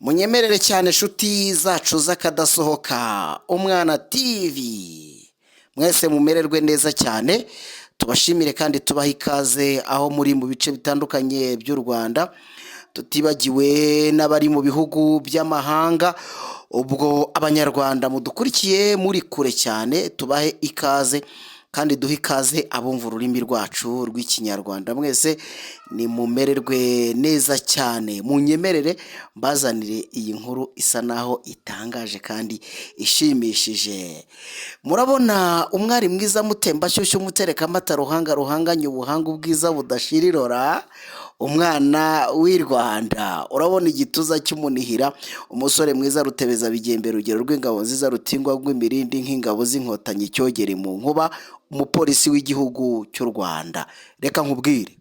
Munyemerere cyane, inshuti zacu z'akadasohoka, Umwana TV, mwese mumererwe neza cyane. Tubashimire kandi tubahe ikaze aho muri mu bice bitandukanye by'u Rwanda, tutibagiwe n'abari mu bihugu by'amahanga. Ubwo Abanyarwanda mudukurikiye muri kure cyane, tubahe ikaze kandi duhe ikaze abumva ururimi rwacu rw'Ikinyarwanda. Mwese nimumererwe neza cyane. Munyemerere mbazanire iyi nkuru isa naho itangaje kandi ishimishije. Murabona umwari mwiza, mutembashyushyu, umutereka amata, ruhanga ruhanganye ubuhanga, ubwiza budashira irora, umwana w'i Rwanda. Urabona igituza cy'umunihira, umusore mwiza, rutebeza bigembe, rugero rw'ingabo nziza, rutingwa rw'imirindi nk'ingabo z'Inkotanyi, cyogere mu nkuba, umupolisi w'igihugu cy'u Rwanda. Reka nkubwire,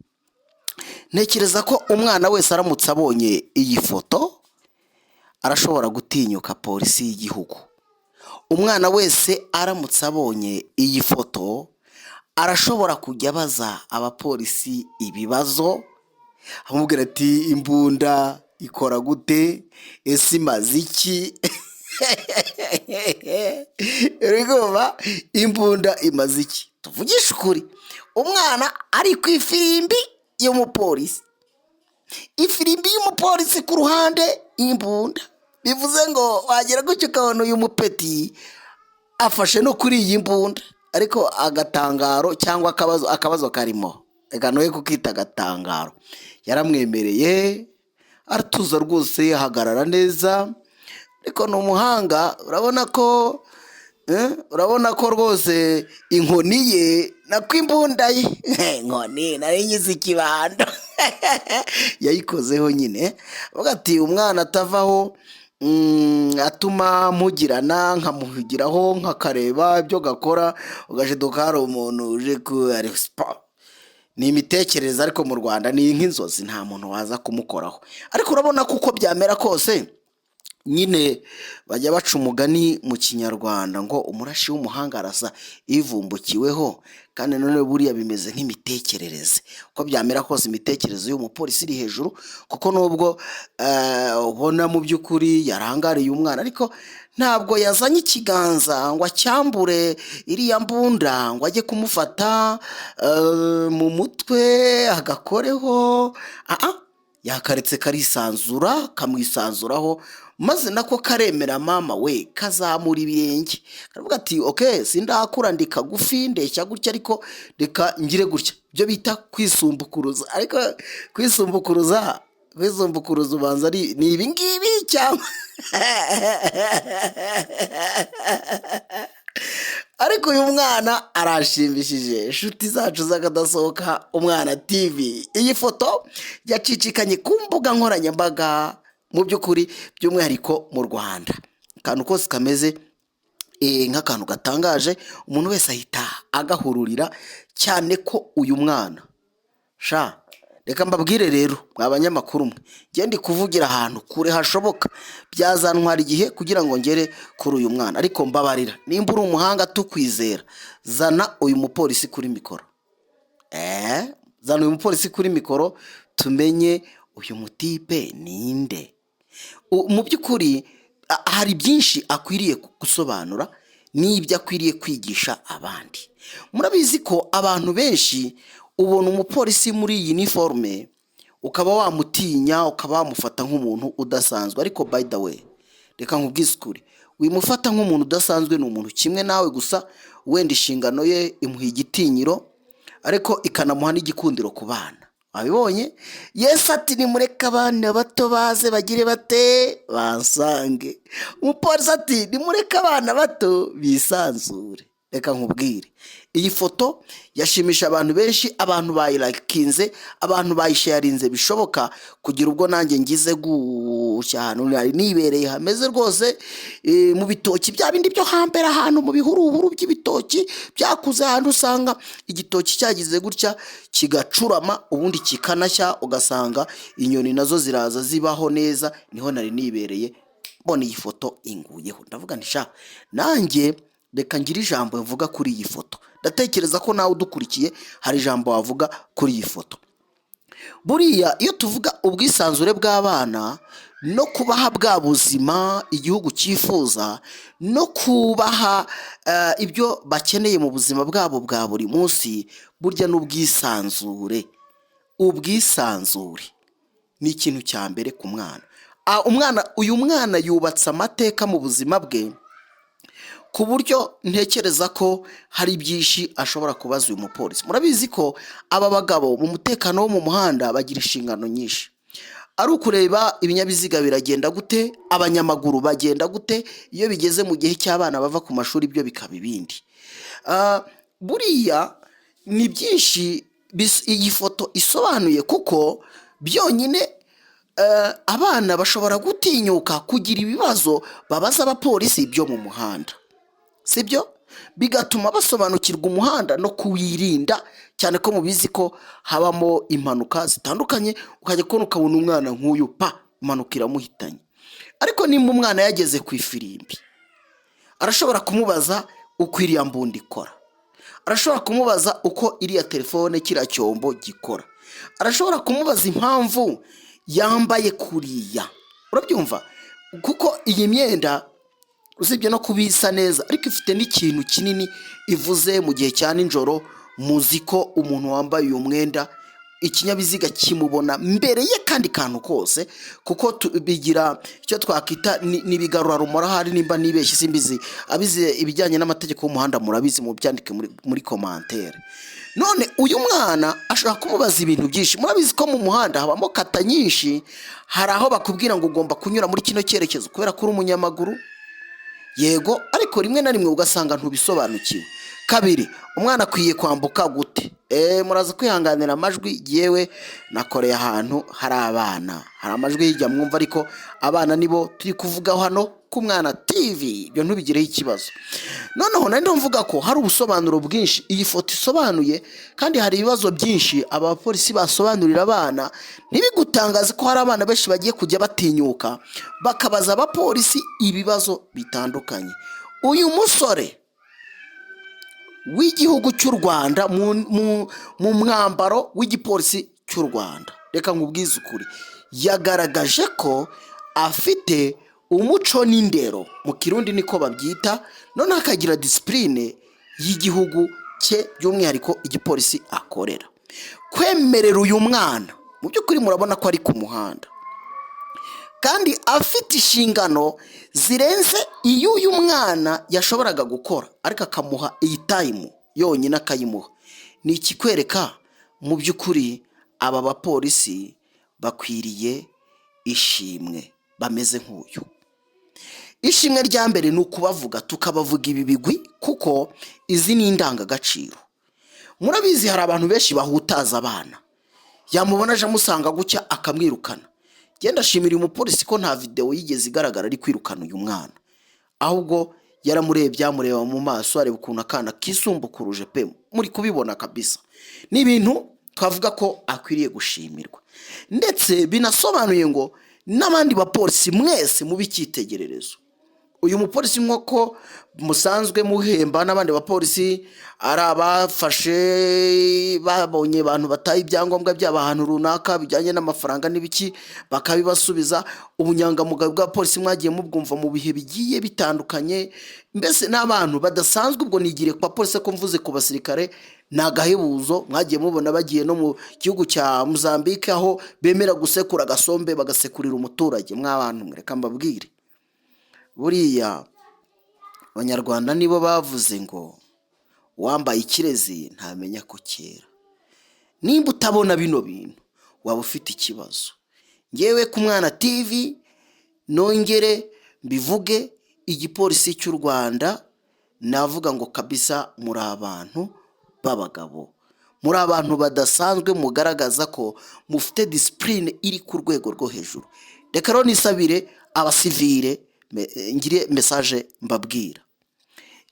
ntekereza ko umwana wese aramutse abonye iyi foto arashobora gutinyuka polisi y'igihugu. Umwana wese aramutse abonye iyi foto arashobora kujya abaza abapolisi ibibazo, amubwira ati: "Imbunda ikora gute? Ese imaze iki?" Uri kumva? Imbunda imaze iki? Tuvugishe ukuri, umwana ari ku ifirimbi y'umupolisi, ifirimbi y'umupolisi ku ruhande, imbunda. Bivuze ngo wagera gutyo ukabona uyu mupeti afashe no kuri iyi mbunda. Ariko agatangaro cyangwa akabazo karimo, reka noye kukita agatangaro, yaramwemereye aratuza rwose, ahagarara neza. Ariko ni umuhanga, urabona ko rwose inkoni ye, nako imbunda ye, inkoni nari ngize ikibando, yayikozeho nyine. Avuga ati: "Umwana atavaho atuma mpugirana, nkamuhugiraho, nkakareba ibyo gakora." Ugashiduka hari umuntu uje ku ari siporo, ni imitekerereze. Ariko mu Rwanda ni nk'inzozi, nta muntu waza kumukoraho. Ariko urabona ko uko byamera kose nyine, bajya baca umugani mu Kinyarwanda ngo umurashi w'umuhanga arasa ivumbukiweho. Kandi none buriya bimeze nk'imitekerereze, uko byamera kose imitekerereze y'umupolisi iri hejuru, kuko nubwo ubona mu by'ukuri yarangariye umwana, ariko ntabwo yazanye ikiganza ngo acyambure iriya mbunda, ngo ajye kumufata mu mutwe agakoreho. Yakaretse karisanzura, kamwisanzuraho, maze nako karemera. Mama we, kazamura ibirenge, karavuga ati: "Okay, sindakura, ndi kagufi, ndeshya gutya, ariko reka ngire gutya." Ibyo bita kwisumbukuruza. Ariko kwisumbukuruza ubanza ari ni ibi ngibi cyangwa? Ariko uyu mwana arashimishije, inshuti zacu z'akadasohoka, Umwana TV. Iyi foto yacicikanye ku mbuga nkoranyambaga mu by'ukuri, by'umwihariko mu Rwanda. Akantu kose kameze nk'akantu gatangaje, umuntu wese ahita agahururira cyane ko uyu mwana sha. Reka mbabwire rero, mwa banyamakuru mwe, ngende kuvugira ahantu kure hashoboka, byazantwara igihe kugira ngo ngere kuri uyu mwana. Ariko mbabarira, nimba uri umuhanga tukwizera, zana uyu mupolisi kuri mikoro. Zana uyu mupolisi kuri mikoro, tumenye uyu mutipe ninde. Mu by'ukuri hari byinshi akwiriye gusobanura n'ibyo akwiriye kwigisha abandi. Murabizi ko abantu benshi ubona umupolisi muri iyi uniforme ukaba wamutinya, ukaba wamufata nk'umuntu udasanzwe. Ariko by the way, reka nkubwize ukuri, wimufata nk'umuntu udasanzwe. Ni umuntu kimwe nawe gusa, wenda inshingano ye imuha igitinyiro, ariko ikanamuha n'igikundiro ku bana. Wabibonye, Yesu ati: "Nimureke abana bato baze bagire bate? Bansange." Umupolisi ati: "Nimureke abana bato bisanzure." Reka nkubwire, iyi foto yashimisha abantu benshi, abantu bayirakinze, abantu bayisharinze bishoboka, kugira ubwo nanjye ngize gutya ahantu nari nibereye hameze rwose mu bitoki bya bindi byo hambere, ahantu mu bihuruhuru by'ibitoki byakuze, ahantu usanga igitoki cyagize gutya kigacurama, ubundi kikanashya, ugasanga inyoni nazo ziraza zibaho neza. Niho nari nibereye, mbona iyi foto inguyeho, ndavuga nti: "Sha, nanjye reka ngire ijambo mvuga kuri iyi foto." Ndatekereza ko nawe udukurikiye hari ijambo wavuga kuri iyi foto. Buriya iyo tuvuga ubwisanzure bw'abana no kubaha bwa buzima igihugu cyifuza, no kubaha ibyo bakeneye mu buzima bwabo bwa buri munsi, burya n'ubwisanzure. Ubwisanzure ni ikintu cya mbere ku mwana. Umwana, uyu mwana yubatse amateka mu buzima bwe, ku buryo ntekereza ko hari byinshi ashobora kubaza uyu mupolisi. Murabizi ko aba bagabo mu mutekano wo mu muhanda bagira inshingano nyinshi, ari ukureba ibinyabiziga biragenda gute, abanyamaguru bagenda gute, iyo bigeze mu gihe cy'abana bava ku mashuri byo bikaba ibindi. Buriya ni byinshi iyi foto isobanuye, kuko byonyine abana bashobora gutinyuka kugira ibibazo babaza abapolisi byo mu muhanda, sibyo? Bigatuma basobanukirwa umuhanda no kuwirinda, cyane ko mubizi ko habamo impanuka zitandukanye, ukajya kubona ukabona umwana nk'uyu pa impanuka iramuhitanye. Ariko nimba umwana yageze ku ifirimbi, arashobora kumubaza uko iriya mbunda ikora, arashobora kumubaza uko iriya telefone, kiriya cyombo gikora, arashobora kumubaza impamvu yambaye kuriya. Urabyumva? Kuko iyi myenda, usibye no kuba isa neza, ariko ifite n'ikintu kinini ivuze mu gihe cya nijoro. Muzi ko umuntu wambaye uyu mwenda ikinyabiziga kimubona mbere ye kandi kantu kose, kuko bigira icyo twakwita ni ibigarurarumuri ahari, nimba nibeshye simbizi. Abize ibijyanye n'amategeko y'umuhanda murabizi, mubyandike muri commentaire. None uyu mwana ashobora kumubaza ibintu byinshi. Murabizi ko mu muhanda habamo kata nyinshi, hari aho bakubwira ngo ugomba kunyura muri kino cyerekezo kubera ko uri umunyamaguru, yego, ariko rimwe na rimwe ugasanga ntubisobanukiwe. Kabiri, umwana akwiye kwambuka gute? Muraza kwihanganira amajwi, yewe nakoreye ahantu hari abana, hari amajwi hirya mwumva, ariko abana nibo turi kuvugaho hano ku Mwana TV, ibyo ntubigireho ikibazo. Noneho nari mvuga ko hari ubusobanuro bwinshi iyi foto isobanuye, kandi hari ibibazo byinshi aba bapolisi basobanurira abana. Ntibigutangaze ko hari abana benshi bagiye kujya batinyuka bakabaza abapolisi ibibazo bitandukanye. Uyu musore w'igihugu cy'u Rwanda mu mwambaro w'igipolisi cy'u Rwanda, reka nkubwize ukuri, yagaragaje ko afite umuco n'indero, mu Kirundi niko babyita, noneho akagira discipline y'igihugu cye, by'umwihariko igipolisi akorera. Kwemerera uyu mwana, mu by'ukuri murabona ko ari ku muhanda kandi afite inshingano zirenze iyo uyu mwana yashoboraga gukora, ariko akamuha iyi time yonyine akayimuha, ni ikikwereka mu by'ukuri aba bapolisi bakwiriye ishimwe bameze nk'uyu. Ishimwe rya mbere ni ukubavuga, tukabavuga ibi bigwi, kuko izi ni indangagaciro. Murabizi hari abantu benshi bahutaza abana, yamubona aje amusanga gutya akamwirukana. Genda ashimira uyu mupolisi ko nta videwo yigeze igaragara ari kwirukana uyu mwana, ahubwo yaramurebye, amureba mu maso, areba ukuntu akana kisumbukuruje pe, muri kubibona kabisa. Ni ibintu twavuga ko akwiriye gushimirwa, ndetse binasobanuye ngo n'abandi bapolisi mwese mube icyitegererezo. Uyu mupolisi, nk'uko musanzwe muhemba n'abandi bapolisi, ari abafashe babonye abantu bataye ibyangombwa byabo ahantu runaka bijyanye n'amafaranga n'ibiki bakabibasubiza. Ubunyangamugayo bw'abapolisi mwagiye mubwumva mu bihe bigiye bitandukanye, mbese n'abantu badasanzwe. Ubwo nigiriye ku bapolisi, ko mvuze ku basirikare ni agahebuzo. Mwagiye mubona bagiye no mu gihugu cya Mozambique, aho bemera gusekura agasombe bagasekurira umuturage. Mw'abantu, reka mbabwire, buriya Abanyarwanda nibo bavuze ngo uwambaye ikirezi ntamenya ko kera. Nimba utabona bino bintu waba ufite ikibazo. Ngewe ku Mwana TV nongere mbivuge, igipolisi cy'u Rwanda navuga ngo kabisa muri abantu b'abagabo, muri abantu badasanzwe, mugaragaza ko mufite discipline iri ku rwego rwo hejuru. Reka rero nisabire abasivire, ngire message mbabwira.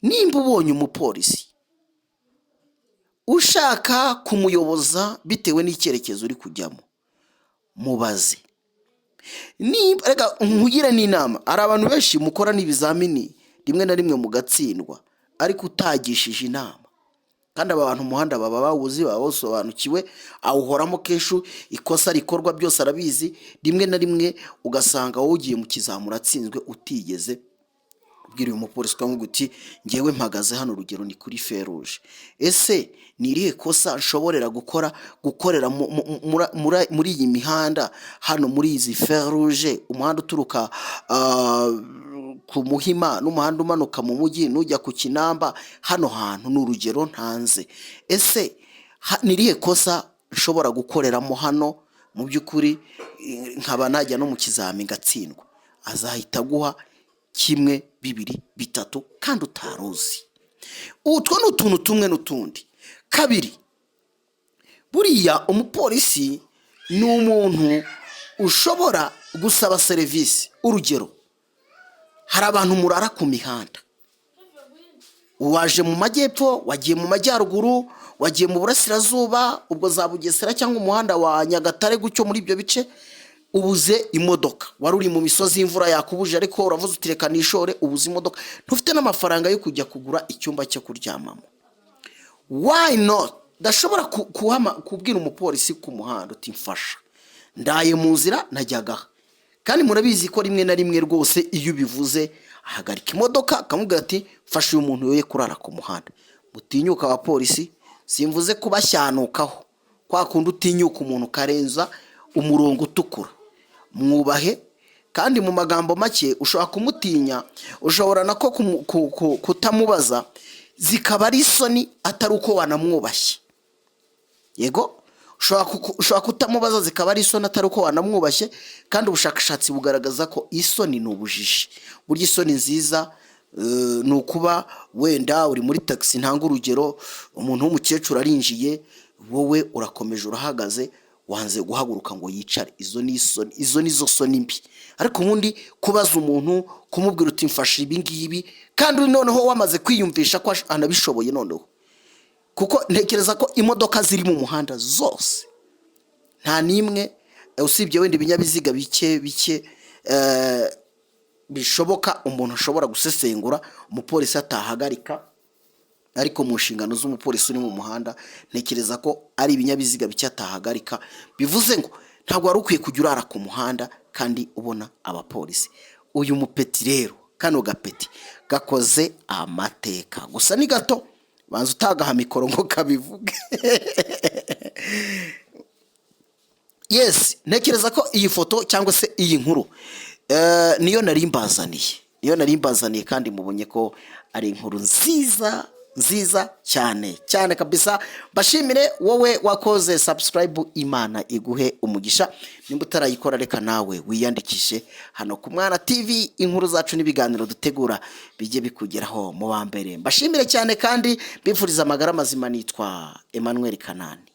Nimba ubonye umupolisi ushaka kumuyoboza bitewe n'icyerekezo uri kujyamo, mubaze. Nimba, reka nkugire n'inama, hari abantu benshi mukora n'ibizamini rimwe na rimwe mugatsindwa ariko utagishije inama. Kandi aba bantu umuhanda baba bawuzi, baba bawusobanukiwe, awuhoramo kenshi, ikosa rikorwa byose arabizi. Rimwe na rimwe ugasanga wowe ugiye mu kizamura uratsinzwe, utigeze ubwira uyu mupolisi, ukamubwira uti: "Ngewe mpagaze hano, urugero ni kuri feruje, ese ni irihe kosa nshoborera gukora gukorera muri iyi mihanda hano, muri izi feruje, umuhanda uturuka ku Muhima n'umuhanda umanuka mu mujyi n'ujya ku Kinamba hano hantu?" Ni urugero ntanze. "Ese ni irihe kosa nshobora gukoreramo hano mu by'ukuri nkaba najya no mu kizami ngatsindwa?" Azahita aguha kimwe, bibiri, bitatu kandi utaruzi. Utwo ni utuntu tumwe n'utundi. Kabiri, buriya umupolisi ni umuntu ushobora gusaba serivisi. Urugero, hari abantu murara ku mihanda. Waje mu majyepfo, wagiye mu majyaruguru, wagiye mu burasirazuba, ubwo za Bugesera cyangwa umuhanda wa Nyagatare gutyo, muri ibyo bice, ubuze imodoka. Wari uri mu misozi, y'imvura yakubuje, ariko uravuze uti: "Reka nishore." Ubuze imodoka, ntufite n'amafaranga yo kujya kugura icyumba cyo kuryamamo. Why not ndashobora kubwira umupolisi ku muhanda uti: "Mfasha, ndaye mu nzira, najyaga aha." Kandi murabizi ko rimwe na rimwe rwose iyo ubivuze ahagarika imodoka, akamubwira ati: "Mfasha uyu muntu yoye kurara ku muhanda." Mutinyuka abapolisi. Simvuze kubashyanukaho kwa kundi utinyuka umuntu ukarenza umurongo utukura. Mwubahe. Kandi mu magambo make, ushobora kumutinya, ushobora nako kutamubaza zikaba ari isoni, atari uko wanamwubashye. Yego, ushobora kutamubaza zikaba ari isoni, atari uko wanamwubashye. Kandi ubushakashatsi bugaragaza ko isoni ni ubujiji. Burya isoni nziza ni ukuba wenda uri muri tagisi, ntanga urugero, umuntu w'umukecuru arinjiye, wowe urakomeje urahagaze, wanze guhaguruka ngo yicare. Izo ni isoni, izo ni zo soni mbi. Ariko ubundi kubaza umuntu, kumubwira uti: "Mfashe ibi ngibi," kandi noneho wamaze kwiyumvisha ko anabishoboye. Noneho kuko ntekereza ko imodoka ziri mu muhanda zose nta n'imwe, usibye wenda ibinyabiziga bike bike, bishoboka umuntu ashobora gusesengura umupolisi atahagarika. Ariko mu nshingano z'umupolisi uri mu muhanda, ntekereza ko ari ibinyabiziga bike atahagarika. Bivuze ngo ntabwo wari ukwiye kujya urara ku muhanda kandi ubona abapolisi. Uyu mupeti rero, kano gapeti gakoze amateka. Gusa ni gato, banza utagaha mikoro ngo kabivuge. Yes, ntekereza ko iyi foto cyangwa se iyi nkuru niyo nari mbazaniye, niyo nari mbazaniye, kandi mubonye ko ari inkuru nziza, nziza cyane cyane kabisa. Bashimire wowe wakoze subscribe, Imana iguhe umugisha. Nimba utarayikora, reka nawe wiyandikishe hano ku Mwana TV, inkuru zacu n'ibiganiro dutegura bijye bikugeraho mu ba mbere. Mbashimire cyane kandi mbifuriza amagara mazima. Nitwa Emmanuel Kanani.